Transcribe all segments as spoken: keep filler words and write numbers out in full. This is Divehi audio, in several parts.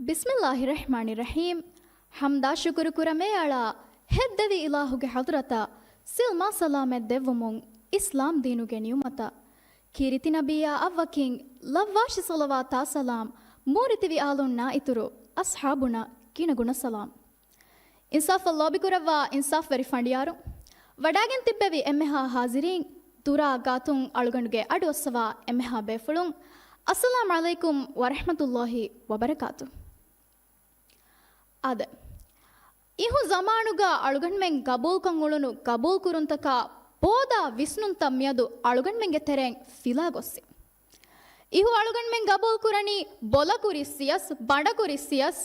ބިސްމިއްލާހި ރަޙްމާނި ރަޙީމް. ޙަމްދާ ޝުކުރު ކުރަމޭ އަޅާ ހެއްދެވި އިލާހުގެ ޙަޟްރަތަށް ސިލްމާ ސަލާމަތް ދެއްވުމުން އިސްލާމް ދީނުގެ ނިޢުމަތަށް. ކީރިތި ނަބިއްޔާ އަށްވަކިން ލައްވާށި ޞަލަވާތާ ސަލާމް، މޫރިތިވި އާލުންނާ އިތުރު އަޞްޙާބުންނަށް ގިނަ ގުނަ ސަލާމް. އިންސާފަށް ލޯބިކުރައްވާ އިންސާފްވެރި ފަނޑިޔާރު، ވަޑާގެން ތިއްބެވި އެންމެހާ ޙާޟިރީން، ދުރާ ގާތުން އަޅުގަނޑުގެ އަޑުއައްސަވާ އެންމެހާ ބޭފުޅުން، އައްސަލާމް ޢަލައިކުމް ވަރަޙްމަތުﷲި ވަބަރަކާތު. އާދެ، އިހު ޒަމާނުގަ އަޅުގަނޑުމެން ގަބޫލްކޮށް އުޅުނު ގަބޫލްކުރުންތަކާ ބޯދާ ވިސްނުންތައް މިއަދު އަޅުގަނޑުމެންގެ ތެރެއިން ފިލާ ގޮއްސި. އިހު އަޅުގަނޑުމެން ގަބޫލްކުރަނީ ބޮލަކުރި ސިޔަސް، ބަނޑަކުރި ސިޔަސް،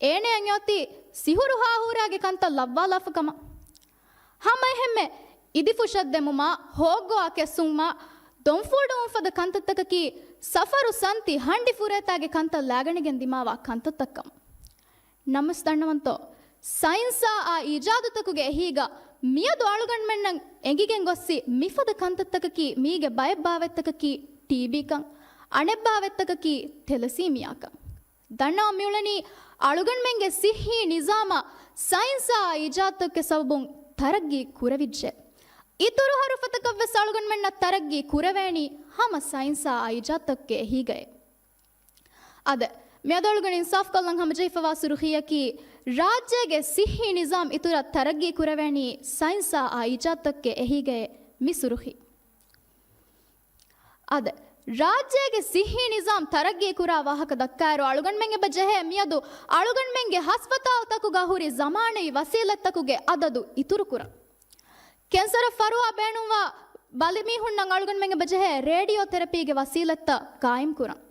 އޭނަޔަށް އޮތީ ސިހުރު ހާހޫރާގެ ކަންތައް ލައްވާލާފަ ކަމަށް. ހަމައެހެންމެ އިދިފުށަށްދެމުމާ، ހޯއްގޮވާ ކެއްސުމާ، ދޮންފޫޑުވުން ފަދަ ކަންތައްތަކަކީ ސަފަރު ސަންތި ހަންޑި ފުރޭތާގެ ކަންތައް ލާގަނެގެން ދިމާވާ ކަންތައްތައް ކަމަށް. ނަމަވެސް ދަންނަވަންތޯ، ސައިންސާ އާ އީޖާދުތަކުގެ އެހީގަ މިއަދު އަޅުގަނޑުމެންނަށް އެނގިގެން ގޮއްސި މިފަދަ ކަންތައްތަކަކީ މީގެ ބައެއްބާވަތްތަކަކީ ޓީބީކަން، އަނެއްބާވަތްތަކަކީ ތެލަސީމިއާކަން. ދަންނަވަން މިއުޅެނީ އަޅުގަނޑުމެންގެ ސިއްހީ ނިޒާމަށް ސައިންސާ އާ އީޖާދުތަކުގެ ސަބަބުން ތަރައްގީ ކުރެވިއްޖެ. އިތުރު ހަރުފަތަކަށްވެސް އަޅުގަނޑުމެންނަށް ތަރައްގީ ކުރެވޭނީ ހަމަ ސައިންސާ އާ އީޖާދުތަކުގެ އެހީގައޭ. އާދެ، މިއަދު އަޅުގަނޑު އިންސާފްކޮށްލަން ހަމަޖެހިފަވާ ސުރުޚީއަކީ، ރާއްޖޭގެ ސިއްހީ ނިޒާމް އިތުރަށް ތަރައްގީ ކުރެވޭނީ ސައިންސާ އާ އީޖާދުތަކުގެ އެހީގައޭ މި ސުރުޚީ. އާދެ، ރާއްޖޭގެ ސިއްހީ ނިޒާމް ތަރައްގީ ކުރާ ވާހަކަ ދައްކާއިރު، އަޅުގަނޑުމެން އެބަ ޖެހޭ މިއަދު އަޅުގަނޑުމެންގެ ހަސްފަތާލުތަކުގަ ހުރި ޒަމާނީ ވަސީލަތްތަކުގެ އަދަދު އިތުރުކުރަން. ކެންސަރަށް ފަރުވާ ބޭނުންވާ ބަލިމީހުންނަށް އަޅުގަނޑުމެން އެބަ ޖެހޭ ރޭޑިއޯ ތެރަޕީގެ ވަސީލަތްތައް ގާއިމްކުރަން.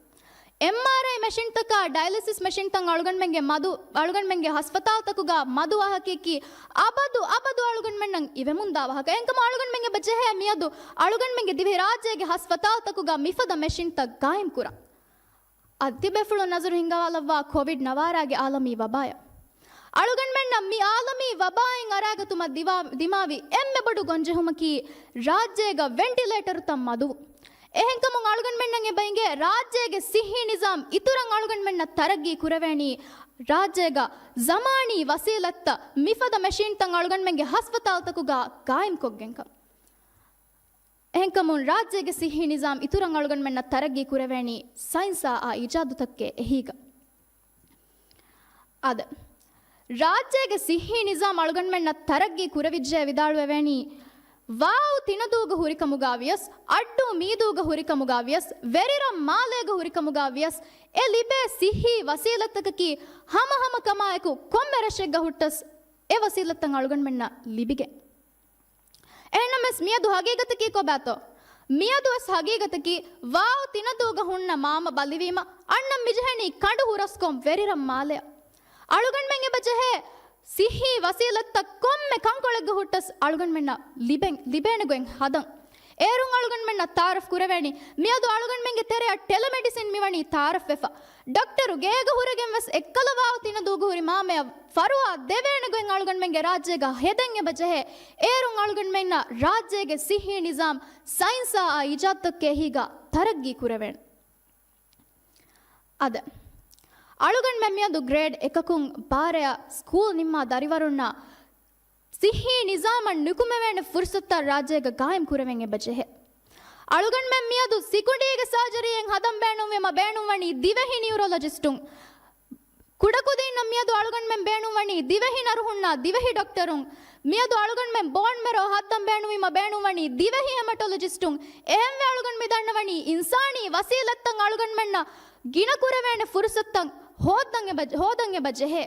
އެމްއާރްއައި މެޝިންތަކާ ޑަޔަލިސިސް މެޝިންތައް އަޅުގަނޑުމެންގެ މަދު، އަޅުގަނޑުމެންގެ ހަސްފަތާލުތަކުގަ މަދު ވާހަކައަކީ އަބަދު އަބަދު އަޅުގަނޑުމެންނަށް އިވެމުންދާ ވާހަކަ. އެހެންކަމުން އަޅުގަނޑުމެން އެބަ ޖެހޭ މިއަދު އަޅުގަނޑުމެންގެ ދިވެހިރާއްޖޭގެ ހަސްފަތާލުތަކުގަ މިފަދަ މެޝިންތައް ގާއިމްކުރަން. އަދި ތިބޭފުޅުން ނަޒަރު ހިންގަވާލައްވާ ކޮވިޑް ނަވާރާގެ އާލަމީ ވަބާއަށް. އަޅުގަނޑުމެންނަށް މި އާލަމީ ވަބާއިން އަރާގަތުމަށް ދިމާ-، ދިމާވި އެންމެ ބޮޑު ގޮންޖެހުމަކީ ރާއްޖޭގަ ވެންޓިލޭޓަރުތައް މަދުވުން. އެހެންކަމުން އަޅުގަނޑުމެންނަށް އެބަ އިނގޭ ރާއްޖޭގެ ސިއްހީ ނިޒާމް އިތުރަށް އަޅުގަނޑުމެންނަށް ތަރައްގީ ކުރެވޭނީ ރާއްޖޭގަ ޒަމާނީ ވަސީލަތްތައް މިފަދަ މެޝިންތައް އަޅުގަނޑުމެންގެ ހަސްފަތާލުތަކުގަ ގާއިމްކޮށްގެންކަން. އެހެންކަމުން، ރާއްޖޭގެ ސިއްހީ ނިޒާމް އިތުރަށް އަޅުގަނޑުމެންނަށް ތަރައްގީ ކުރެވޭނީ ސައިންސާ އާ އީޖާދުތަކުގެ އެހީގަ. އާދެ، ރާއްޖޭގެ ސިއްހީ ނިޒާމް އަޅުގަނޑުމެންނަށް ތަރައްގީ ކުރެވިއްޖެ ވިދާޅުވެވޭނީ، ވާއު ތިނަދޫގަ ހުރިކަމުގަ ވިޔަސް، އައްޑޫ މީދޫގަ ހުރިކަމުގަ ވިޔަސް، ވެރިރަށް މާލޭގަ ހުރިކަމުގަ ވިޔަސް، އެ ލިބޭ ސިއްހީ ވަސީލަތްތަކަކީ ހަމަހަމަކަމާއެކު ކޮންމެ ރަށެއްގަ ހުއްޓަސް އެ ވަސީލަތްތައް އަޅުގަނޑުމެންނަށް ލިބިގެން. އެހެންނަމަވެސް މިއަދު ހަގީގަތަކީ ކޮބާތޯ؟ މިއަދުވެސް ހަގީގަތަކީ ވާއު ތިނަދޫގަ ހުންނަ މާމަ ބަލިވީމަ، އަންނަން މިޖެހެނީ ކަނޑު ހުރަސްކޮށް ވެރިރަށް މާލެއަށް. އަޅުގަނޑުމެން އެބަ ޖެހޭ ސިއްހީ ވަސީލަތްތައް ކޮންމެ ކަންކޮޅެއްގަ ހުއްޓަސް އަޅުގަނޑުމެންނަށް ލިބެން، ލިބޭނެ ގޮތް ހަދަން. އޭރުން އަޅުގަނޑުމެންނަށް ތައާރަފް ކުރެވޭނީ، މިއަދު އަޅުގަނޑުމެންގެ ތެރެއަށް ޓެލެމެޑިސިން މިވަނީ ތައާރަފްވެފަ. ޑޮކްޓަރު ގޭގަ ހުރެގެން ވެސް އެއްކަލަ ވާއު ތިނަދޫގަ ހުރި މާމަޔަށް ފަރުވާ ދެވޭނެ ގޮތް އަޅުގަނޑުމެންގެ ރާއްޖޭގަ ހެދެން އެބަ ޖެހޭ. އޭރުން އަޅުގަނޑުމެންނަށް ރާއްޖޭގެ ސިއްހީ ނިޒާމް ސައިންސާ އާ އީޖާދުތަކުގެ އެހީގަ ތަރައްގީ ކުރެވޭނެ. އާދެ، އަޅުގަނޑުމެން މިއަދު ގްރޭޑް އެކަކުން ބާރަޔަށް ސްކޫލް ނިންމާ ދަރިވަރުންނަށް ސިއްހީ ނިޒާމަށް ނުކުމެވޭނެ ފުރުސަތުތައް ރާއްޖޭގަ ގާއިމް ކުރެވެން އެބަ ޖެހޭ. އަޅުގަނޑުމެން މިއަދު ސިކުނޑީގެ ސާޖަރީއެއް ހަދަން ބޭނުންވީމަ ބޭނުންވަނީ ދިވެހި ނިއުރޮލޮޖިސްޓުން. ކުޑަކުދީންނަށް މިއަދު އަޅުގަނޑުމެން ބޭނުންވަނީ ދިވެހި ނަރުހުންނާ ދިވެހި ޑޮކްޓަރުން. މިއަދު އަޅުގަނޑުމެން ބޯން މެރޯ ހައްދަން ބޭނުންވީމަ ބޭނުންވަނީ ދިވެހި ހެމަޓޮލޮޖިސްޓުން. އެހެންވެ އަޅުގަނޑު މި ދަންނަވަނީ އިންސާނީ ވަސީލަތްތައް އަޅުގަނޑުމެންނަށް ގިނަ ކުރެވޭނެ ފުރުސަތުތައް ހޯއްދަން އެބަ، ހޯދަން އެބަ ޖެހޭ.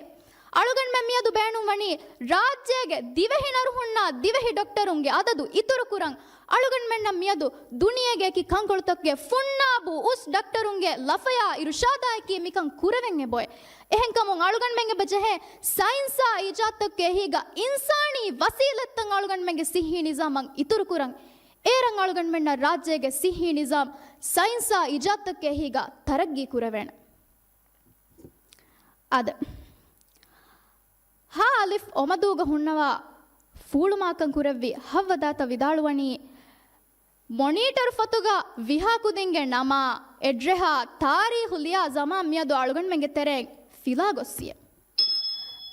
އަޅުގަނޑުމެން މިއަދު ބޭނުންވަނީ ރާއްޖޭގެ ދިވެހި ނަރުހުންނާ ދިވެހި ޑޮކްޓަރުންގެ އަދަދު އިތުރުކުރަން. އަޅުގަނޑުމެންނަށް މިއަދު ދުނިޔޭގެ އެކި ކަންކޮޅުތަކުގެ ފުންނާބު އުސް ޑޮކްޓަރުންގެ ލަފަޔާ އިރުޝާދާއެކީ މިކަން ކުރެވެން އެބައޮތް. އެހެންކަމުން އަޅުގަނޑުމެން އެބަ ޖެހޭ ސައިންސާ އީޖާދުތަކުގެ އެހީގަ އިންސާނީ ވަސީލަތްތައް އަޅުގަނޑުމެންގެ ސިއްހީ ނިޒާމަށް އިތުރުކުރަން. އޭރަށް އަޅުގަނޑުމެންނަށް ރާއްޖޭގެ ސިއްހީ ނިޒާމް ސައިންސާ އީޖާދުތަކުގެ އެހީގަ ތަރައްގީ ކުރެވޭނެ. އާދެ، ހާ އަލިފް އޮމަދޫގަ ހުންނަވާ ފޫޅުމާކަން ކުރެއްވި ހައްވަދާތައް ވިދާޅުވަނީ، މޮނީޓަރު ފޮތުގަ ވިހާ ކުދިންގެ ނަމާ، އެޑްރެހާ، ތާރީހު ލިޔާ ޒަމާން މިއަދު އަޅުގަނޑުމެންގެ ތެރެއިން ފިލާ ގޮއްސިއެ.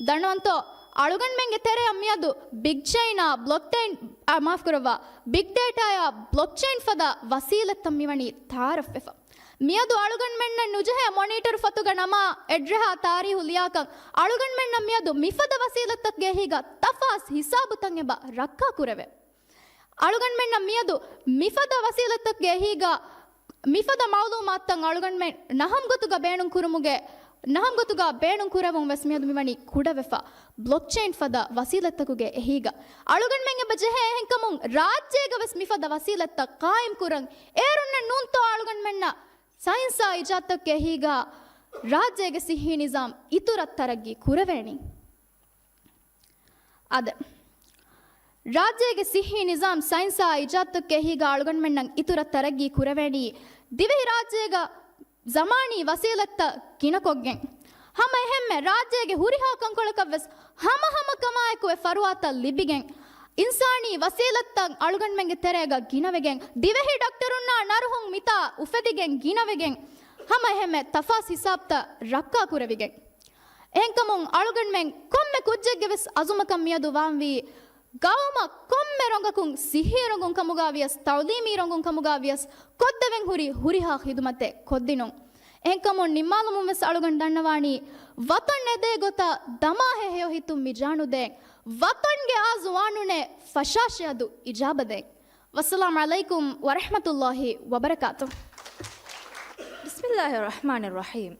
ދަންނަވަންތޯ، އަޅުގަނޑުމެންގެ ތެރެއަށް މިއަދު ބިގް ޗެއިނާ ބްލޮކް ޗެއިން، އާ، މާފު ކުރައްވާ، ބިގް ޑޭޓާއާ ބްލޮކް ޗެއިން ފަދަ ވަސީލަތްތައް މިވަނީ ތައާރަފްވެފަ. މިއަދު އަޅުގަނޑުމެންނަށް ނުޖެހޭ މޮނީޓަރު ފޮތުގަ ނަމާ އެއްރެހާ ތާރީހު ލިޔާކަން، އަޅުގަނޑުމެންނަށް މިއަދު މިފަދަ ވަސީލަތްތަކުގެ އެހީގަ ތަފާސް ހިސާބުތައް އެބަ ރައްކާ ކުރެވޭ. އަޅުގަނޑުމެންނަށް މިއަދު މިފަދަ ވަސީލަތްތަކުގެ އެހީގަ މިފަދަ މައުލޫމާތުތައް އަޅުގަނޑުމެން ނަހަމްގޮތުގަ ބޭނުންކުރުމުގެ، ނަހަމްގޮތުގަ ބޭނުންކުރެވުން ވެސް މިއަދު މިވަނީ ކުޑަވެފަ. ބްލޮކްޗެއިން ފަދަ ވަސީލަތްތަކުގެ އެހީގަ އަޅުގަނޑުމެން އެބަ ޖެހޭ އެހެންކަމުން ރާއްޖޭގަ ވެސް މިފަދަ ވަސީލަތްތައް ޤާއިމް ކުރަން އޭރުންނެއް ނޫންތޯ އަޅުގަނޑުމެންނަށް ސައިންސާ އިޖާދުތަކުގެ އެހީގަ ރާއްޖޭގެ ސިއްހީ ނިޒާމް އިތުރަށް ތަރައްގީ ކުރެވޭނީ. އާދެ، ރާއްޖޭގެ ސިއްހީ ނިޒާމް ސައިންސާ އިޖާދުތަކުގެ އެހީގަ އަޅުގަނޑުމެންނަށް އިތުރަށް ތަރައްގީ ކުރެވޭނީ ދިވެހިރާއްޖޭގަ ޒަމާނީ ވަސީލަތްތައް ގިނަކޮށްގެން. ހަމަ އެހެންމެ ރާއްޖޭގެ ހުރިހާ ކަންކޮޅަކަށްވެސް ހަމަހަމަކަމާއެކު އެ ފަރުވާތައް ލިބިގެން، އިންސާނީ ވަސީލަތްތައް އަޅުގަނޑުމެންގެ ތެރޭގަ ގިނަވެގެން، ދިވެހި ޑޮކްޓަރުންނާ ނަރުހުން މިތާ އުފެދިގެން ގިނަވެގެން، ހަމަ އެހެންމެ ތަފާސް ހިސާބުތައް ރައްކާކުރެވިގެން. އެހެންކަމުން އަޅުގަނޑުމެން ކޮންމެ ކުއްޖެއްގެ ވެސް އަޒުމަކަށް މިއަދު ވާންވީ، ގައުމަށް ކޮންމެ ރޮނގަކުން ސިއްހީ ރޮނގުން ކަމުގަ ވިޔަސް، ތައުލީމީ ރޮނގުން ކަމުގަ ވިޔަސް، ކޮށްދެވެން ހުރި ހުރިހާ ޚިދުމަތެއް ކޮށްދިނުން. އެހެންކަމުން ނިންމާލުމުން ވެސް އަޅުގަނޑު ދަންނަވާނީ، ވަޠަން އެދޭ ގޮތަށް ދަމާހޭ ހެޔޮ ހިތުން މި ޖާނުދޭން. ވަޠަންގެ އާޒު ވާނުނޭ ފަށާށޭ އަދު އިޖާބަދޭން. ވައްސަލާމް ޢަލައިކުމް ވަރަޙްމަތުﷲ ވަބަރަކާތު. ބިސްމިﷲ ރަޙްމާނި ރަޙީމް.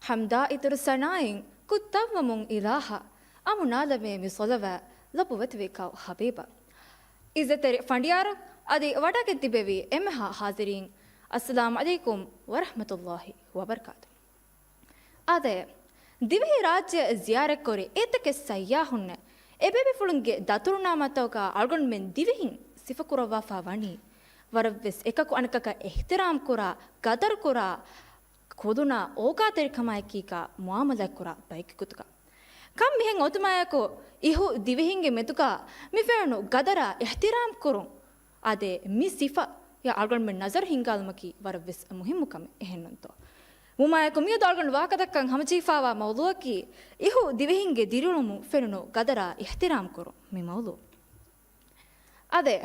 ޙަމްދާ އިތުރު ސަނާއިން ކުއްތައްވަމުން އިލާހަށް، އަމުނާލަވޭ މި ޞަލަވާތް ލައްވަވަތިވެ ކައު ޙަބީބަށް. ޢިއްޒަތްތެރި ފަނޑިޔާރު އަދި ވަޑައިގެން ތިބެވި އެންމެހާ ޙާޟިރީން، އައްސަލާމް ޢަލައިކުމް ވަރަޙްމަތުﷲ ވަބަރަކާތު. އާދެ، ދިވެހިރާއްޖެ ޒިޔާރަތްކުރި އެތަކެއް ސައްޔާހުންނެއް އެބޭބޭފުޅުންގެ ދަތުރުންނާ މަތަކަށް އަޅުގަނޑުމެން ދިވެހިން ސިފަކުރައްވާފަ ވަނީ، ވަރަށްވެސް އެކަކު އަނެކަކަށް އިޙްތިރާމް ކުރާ، ގަދަރު ކުރާ، ޚުދުނާ އޯގާތެރިކަމާއެކީގާ މުޢާމަލާތް ކުރާ ބައެއްގެ ގޮތުގަ. ކަން މިހެން އޮތުމާއެކު، އިހު ދިވެހިންގެ މެދުގާ މި ފެނުނު ގަދަރާ އިޙްތިރާމް ކުރުން، އާދެ، މި ސިފަޔަށް އަޅުގަނޑުމެން ނަޒަރު ހިންގާލުމަކީ ވަރަށްވެސް މުހިއްމު ކަމެއް، އެހެންނޫންތޯ؟ ވުމާއެކު، މިއަދު އަޅުގަނޑު ވާހަކަދައްކަން ހަމަޖެހިފައިވާ މައުޟޫއަކީ، އިހު ދިވެހިންގެ ދިރިއުޅުމުން ފެނުނު ގަދަރާ އިޙްތިރާމް ކުރުން، މި މައުޟޫ. އާދެ،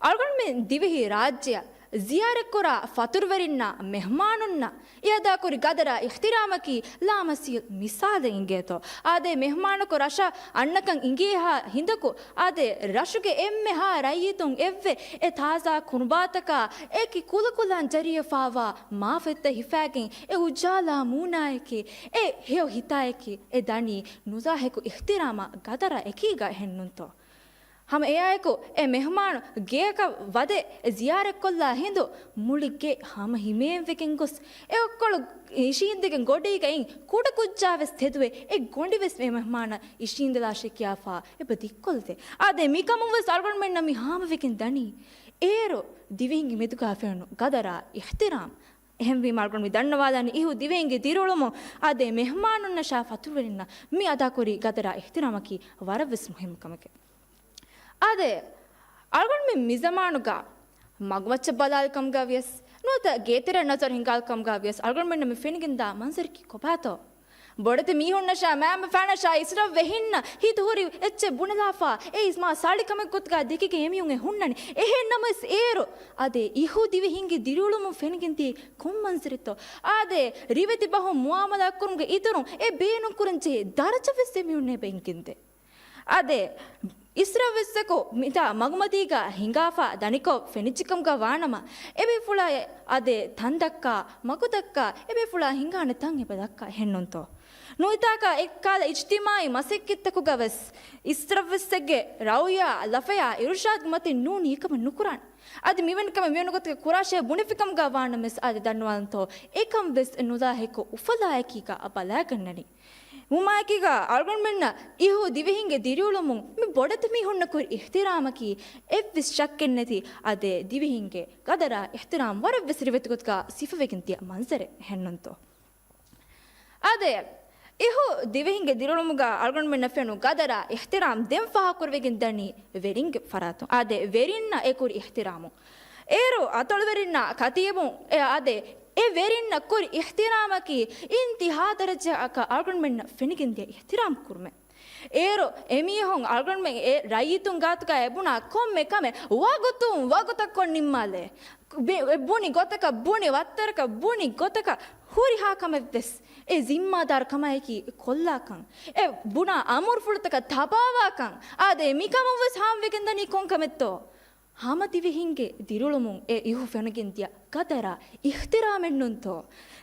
އަޅުގަނޑުމެން ދިވެހި ރާއްޖެއަށް ޒިޔާރަތްކުރާ ފަތުރުވެރިންނާ މެހްމާނުންނަށް އެ އަދާކުރި ގަދަރާ އިޙްތިރާމަކީ ލާމަސީލް މިސާލެއް އިނގޭތޯ. އާދެ، މެހްމާނަކު ރަށަށް އަންނަކަން އިނގޭހާ ހިނދަކު، އާދެ، ރަށުގެ އެންމެހާ ރައްޔިތުން އެއްވެ އެ ތާޒާ ކުނުބާތަކާ އެކި ކުލަކުލަން ޖަރިވެފައިވާ މާފަތްތައް ހިފާގެން އެ އުޖާލާ މޫނާއެކީ، އެ ހެޔޮ ހިތާއެކީ، އެ ދަނީ ނުލާހިކު އިޙްތިރާމާ ގަދަރާ އެކީގަ، އެހެންނޫންތޯ؟ ހަމަ އެއާއެކު، އެ މެހްމާނު ގެއަކަށް ވަދެ އެ ޒިޔާރަތްކޮށްލާ ހިނދު، މުޅި ގެ ހަމަ ހިމޭންވެގެން ގޮސް، އެ އޮއްކޮޅު އިށީނދެގެން ގޮޑީގައިން ކުޑަކުއްޖާވެސް ތެދުވެ، އެ ގޮނޑިވެސް އެ މެހްމާނަށް އިށީނދެލާށޭ ކިޔާފާ އެބަ ދިއްކޮށްލެވޭ. އާދެ، މިކަމުންވެސް އަޅުގަނޑުމެންނަށް މި ހާމަވެގެން ދަނީ، އޭރު ދިވެހިންގެ މެދުގާ ފެނުނު ގަދަރާ އިޙްތިރާމް. އެހެންވީމަ، އަޅުގަނޑު މި ދަންނަވާލާނީ އިހު ދިވެހިންގެ ދިރިއުޅުމުން އާދެ، މެހްމާނުންނަށާ ފަތުރުވެރިންނަށް މި އަދާކުރި ގަދަރާ އިޙްތިރާމަކީ ވަރަށްވެސް މުހިއްމު ކަމެކޭ. އާދެ، އަޅުގަނޑުމެން މި ޒަމާނުގަ މަގުމައްޗަށް ބަލާލި ކަމުގަ ވިޔަސް، ނުވަތަ ގޭތެރެއަށް ނަޒަރު ހިންގާލި ކަމުގަ ވިޔަސް، އަޅުގަނޑުމެންނަށް މި ފެނިގެންދާ މަންޒަރަކީ ކޮބާތޯ؟ ބޮޑެތި މީހުންނަށާ މައިންބަފައިންނަށާ އިސްރަފްވެ ހިންނަ ހިތުހުރި އެއްޗެއް ބުނެލާފާ، އެއީ މާ ސަޅި ކަމެއް ގޮތުގަ ދެކިގެން އެމީހުން އެ ހުންނަނީ. އެހެން ނަމަވެސް އޭރު އާދެ، އިހު ދިވެހިންގެ ދިރިއުޅުމުން ފެނިގެންދިޔައީ ކޮން މަންޒަރެއްތޯ؟ އާދެ، ރިވެތި ބަހުން މުއާމަލާތްކުރުމުގެ އިތުރުން އެ ބޭނުންކުރަންޖެހޭ ދަރަޖަވެސް އެމީހުންނަށް އެބަ އެނގެންދޭ. އާދެ، އިސްރަފްވެސްއެކު މިތާ މަގުމަތީގަ ހިނގާފަ ދަނިކޮށް ފެނިއްޖެކަމުގަ ވާނަމަ، އެބޭފުޅާ އާދެ، ތަން ދައްކާ، މަގު ދައްކާ، އެބޭފުޅާ ހިނގާނެ ތަން އެބަ ދައްކާ، އެހެންނޫންތޯ؟ ނުވަތަކާ އެއްކާލަ އިޖްތިމާޢީ މަސައްކަތްތަކުގަވެސް އިސްރަފްވެސްއެއްގެ ރައުޔާ، ލަފަޔާ، އިރުޝާދުގެ މަތިން ނޫނީ އެކަމެއް ނުކުރާނެ. އަދި މިވެނި ކަމެއް މިވެނި ގޮތަކަށް ކުރާށޭ ބުނެފިކަމުގަ ވާނަމަވެސް އާދެ ދަންނަވާލަންތޯ، އެކަން ވެސް ނުލާހިކު އުފަލާއެކީގަ ބަލާގަންނަނީ. ވުމާއެކީގަ އަޅުގަނޑުމެންނަށް އިހު ދިވެހިންގެ ދިރިއުޅުމުން މި ބޮޑެތި މީހުންނަށް ކުރި އިޙްތިރާމަކީ އެއްވެސް ޝައްކެއްނެތި އާދެ، ދިވެހިންގެ ގަދަރާ އިޙްތިރާމް ވަރަށްވެސް ރިވެތި ގޮތުގަ ސިފަވެގެން ދިޔަ މަންޒަރެއް، އެހެންނޫންތޯ؟ އާދެ، އިހު ދިވެހިންގެ ދިރިއުޅުމުގަ އަޅުގަނޑުމެންނަށް ފެނުނު ގަދަރާ އިޙްތިރާމް ދެން ފާހަގަކުރެވިގެން ދަނީ ވެރިންގެ ފަރާތުން. އާދެ، ވެރިންނަށް އެ ކުރި އިޙްތިރާމުން. އޭރު އަތޮޅުވެރިންނާ ކަތީބުން އެ އާދެ، އެ ވެރިންނަށް ކުރި އިޙްތިރާމަކީ އިންތިހާ ދަރަޖައަކަށް އަޅުގަނޑުމެންނަށް ފެނިގެންދިޔަ އިޙްތިރާމް ކުރުމެއް. އޭރު އެމީހުން އަޅުގަނޑުމެން އެ ރައްޔިތުން ގާތުގަ އެބުނާ ކޮންމެ ކަމެއް ވަގުތުން ވަގުތަށް ކޮށް ނިންމާލޭ. ބެ-، އެ ބުނި ގޮތަކަށް، ބުނި ވައްތަރަކަށް، ބުނި ގޮތަކަށް ހުރިހާ ކަމެއްވެސް އެ ޒިންމާދާރު ކަމާއެކީ ކޮށްލާކަން. އެ ބުނާ އަމުރުފުޅުތަކަށް ތަބާވާކަން. އާދެ، މިކަމުންވެސް ހާމަވެގެންދަނީ ކޮން ކަމެއްތޯ؟ ހަމަ ދިވެހިންގެ ދިރިއުޅުމުން އެ އިހު ފެނިގެންދިޔަ ގަދަރާ އިޙްތިރާމެއްނޫންތޯ؟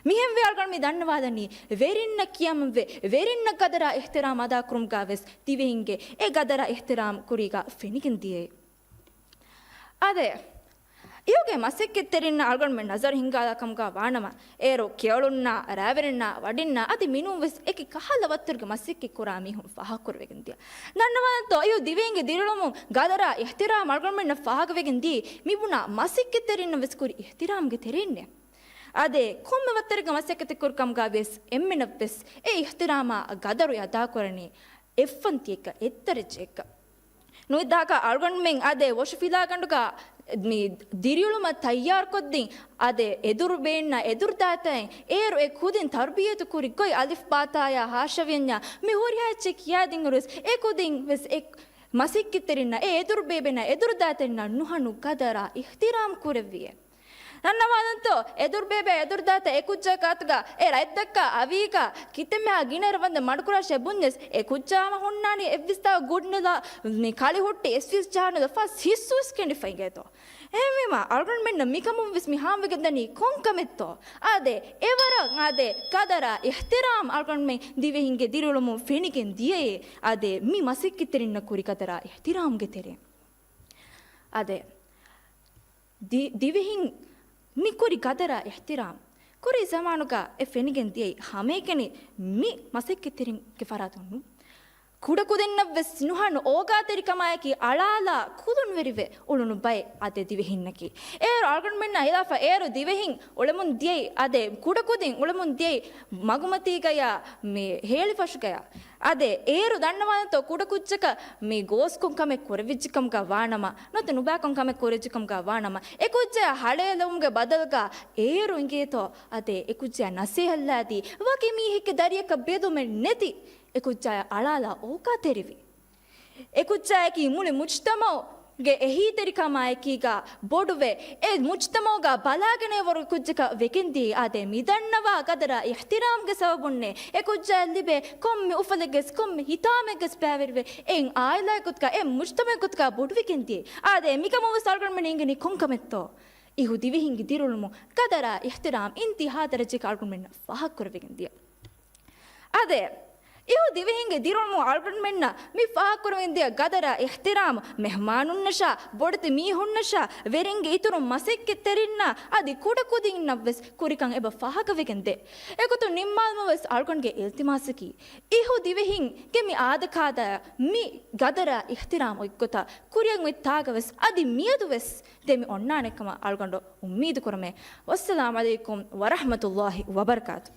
މިހެންވެ އަޅުގަނޑު މި ދަންނަވާލަނީ، ވެރިންނަށް ކިޔަމަންވެ، ވެރިންނަށް ގަދަރާ އިޙްތިރާމް އަދާކުރުމުގަ ވެސް ދިވެހިންގެ އެ ގަދަރާ އިޙްތިރާމް ކުރީގަ ފެނިގެން ދިޔައޭ. އާދެ، އިހުގެ މަސައްކަތްތެރިންނަށް އަޅުގަނޑުމެން ނަޒަރު ހިންގާލާ ކަމުގަ ވާނަމަ، އޭރު ކެޔޮޅުންނާ، ރާވެރިންނާ، ވަޑިންނާ އަދި މިނޫންވެސް އެކި ކަހަލަ ވައްތަރުގެ މަސައްކަތް ކުރާ މީހުން ފާހަގަކުރެވިގެން ދިޔަ. ދަންނަވާންތޯ، އިހު ދިވެހިންގެ ދިރިއުޅުމުން ގަދަރާ އިޙްތިރާމް އަޅުގަނޑުމެންނަށް ފާހަގަވެގެން ދީ، މިބުނާ މަސައްކަތްތެރިންނަށް ވެސް ކުރި އިޙްތިރާމްގެ ތެރެއިންނޭ. އާދެ، ކޮންމެ ވައްތަރެއްގެ މަސައްކަތެއް ކުރި ކަމުގަ ވިޔަސް އެންމެނަށް ވެސް އެ އިޙްތިރާމާ ގަދަރު އަދާކުރަނީ އެއްފަންތިއެއްގަ، އެއްދަރަޖައެއްގަ. ނުވިދާކަށް އަޅުގަނޑުމެން އާދެ، ވޮށުފިލާގަނޑުގަ މި ދިރިއުޅުމަށް ތައްޔާރުކޮށްދިން، އާދެ، އެދުރު ބޭންނަ އެދުރުދާތައިން އޭރު އެ ކުދިން ތަރުބިޔަތު ކުރި ގޮތް އަލިފް ބާތާޔާ ހާޝަވިޔަންޏާ މި ހުރިހާ އެއްޗެއް ކިޔާދިން އުރުސް އެ ކުދިން ވެސް އެ މަސައްކަތްތެރިންނަށް، އެ އެދުރު ބޭބެންނަށް، އެދުރުދާތެރިންނަށް ނުހަނު ގަދަރާ އިޙްތިރާމް ކުރެއްވިއޭ. ދަންނަވާލަންތޯ، އެދުރު ބޭބެ އެދުރުދާތަ އެ ކުއްޖާ ގާތުގަ އެ ރަތްދައްކާ އަވީގަ ކިތަންމެހާ ގިނަ އެރަ ވަންދެން މަޑުކުރާށޭ ބުންޏަސް އެ ކުއްޖާ ހަމަ ހުންނާނީ އެއްވިސްތާ ގުޑް ނެލާ މި ކަޅި ހުއްޓި އެސްވިސް ޖަހާނުލަ ފަސް ހިއްސުވެސް ކެނޑިފަ އިނގޭތޯ. އެހެންވީމަ އަޅުގަނޑުމެންނަށް މިކަމުން ވެސް މި ހާމަވެގެންދަނީ ކޮން ކަމެއްތޯ؟ އާދެ، އެވަރަށް އާދެ، ގަދަރާ އިޙްތިރާމް އަޅުގަނޑުމެން ދިވެހިންގެ ދިރިއުޅުމުން ފެނިގެން ދިޔައޭ. އާދެ، މި މަސައްކަތްތެރިންނަށް ކުރި ގަދަރާ އިޙްތިރާމްގެ ތެރެއިން. އާދެ، ދި-، ދިވެހިން މި ކުރި ގަދަރާ އިޙްތިރާމް ކުރީ ޒަމާނުގަ އެ ފެނިގެން ދިޔައީ ހަމައެކަނި މި މަސައްކަތްތެރިންގެ ފަރާތުން ނޫން. ކުޑަކުދިންނަށްވެސް ނުހަނު އޯގާތެރިކަމާއެކީ އަޅާލާ ކުލުންވެރިވެ އުޅުނު ބައެއް އާދެ ދިވެހިންނަކީ. އޭރު އަޅުގަނޑުމެންނާ ހިލާފަށް އޭރު ދިވެހިން އުޅެމުން ދިޔައީ އާދެ ކުޑަކުދިން އުޅެމުން ދިޔައީ މަގުމަތީގަޔާ މި ހޭޅިފަށުގަޔާ. އާދެ، އޭރު ދަންނަވާނެތޯ ކުޑަކުއްޖަކަށް މި ގޯސްކޮށް ކަމެއް ކުރެވިއްޖެކަމުގަ ވާނަމަ، ނުވަތަ ނުބައިކޮށް ކަމެއް ކުރެވިއްޖެކަމުގަ ވާނަމަ، އެ ކުއްޖާ ހަޅޭލުމުގެ ބަދަލުގަ އޭރު އިނގޭތޯ، އާދެ، އެ ކުއްޖާ ނަސޭހަތްލާދީ، ވަކި މީހެއްގެ ދަރިއަކަށް ބެލުމެއް ނެތި، އެ ކުއްޖާ އަޅާލާ އޯގާތެރިވި. އެ ކުއްޖާއަކީ މުޅި މުޖްތަމަޢު ގެ އެހީތެރިކަމާއެކީގަ ބޮޑުވެ، އެ މުޖްތަމަޢުގަ ބަލާގެނެވަރު ކުއްޖަކަށް ވެގެންދިޔައީ. އާދެ، މިދަންނަވާ ގަދަރާ އިޙްތިރާމްގެ ސަބަބުންނޭ އެ ކުއްޖާއަށް ލިބޭ ކޮންމެ އުފަލެއްގެސް ކޮންމެ ހިތާމައެއްގެސް ބައިވެރިވެ، އެއިން އާއިލާއެއް ގޮތުގަ އެ މުޖްތަމަޢެއް ގޮތުގަ ބޮޑުވެގެންދިޔައީ. އާދެ، މިކަމުން ވެސް އަޅުގަނޑުމެން އެނގެނީ ކޮންކަމެއްތޯ؟ އިހު ދިވެހިންގެ ދިރިއުޅުމުން ގަދަރާ އިޙްތިރާމް އިންތިހާ ދަރަޖައަކަށް އަޅުގަނޑުމެންނަށް ފާހަގަކުރެވިގެންދިޔަ. އާދެ، އިހު ދިވެހިންގެ ދިރިއުޅުމުން އަޅުގަނޑުމެންނަށް މި ފާހަގަކުރެވެންދިޔަ ގަދަރާ އިޙްތިރާމް މެހްމާނުންނަށާ، ބޮޑެތި މީހުންނަށާ، ވެރިންގެ އިތުރުން މަސައްކަތްތެރިންނާ އަދި ކުޑަކުދިންނަށްވެސް ކުރިކަން އެބަ ފާހަގަވެގެންދޭ. އެގޮތުން ނިންމާލުމަށް ވެސް އަޅުގަނޑުގެ އިލްތިމާސަކީ، އިހު ދިވެހިންގެ މި އާދަކާދައަށް މި ގަދަރާ އިޙްތިރާމް އޮތްގޮތަށް ކުރިއަށް އޮތް ތާގަވެސް އަދި މިއަދުވެސް ދެމި އޮންނާނެ ކަމަށް އަޅުގަނޑު އުއްމީދު ކުރަމޭ. ވައްސަލާމް ޢަލައިކުމް ވަރަޙްމަތުﷲ ވަބަރަކާތު.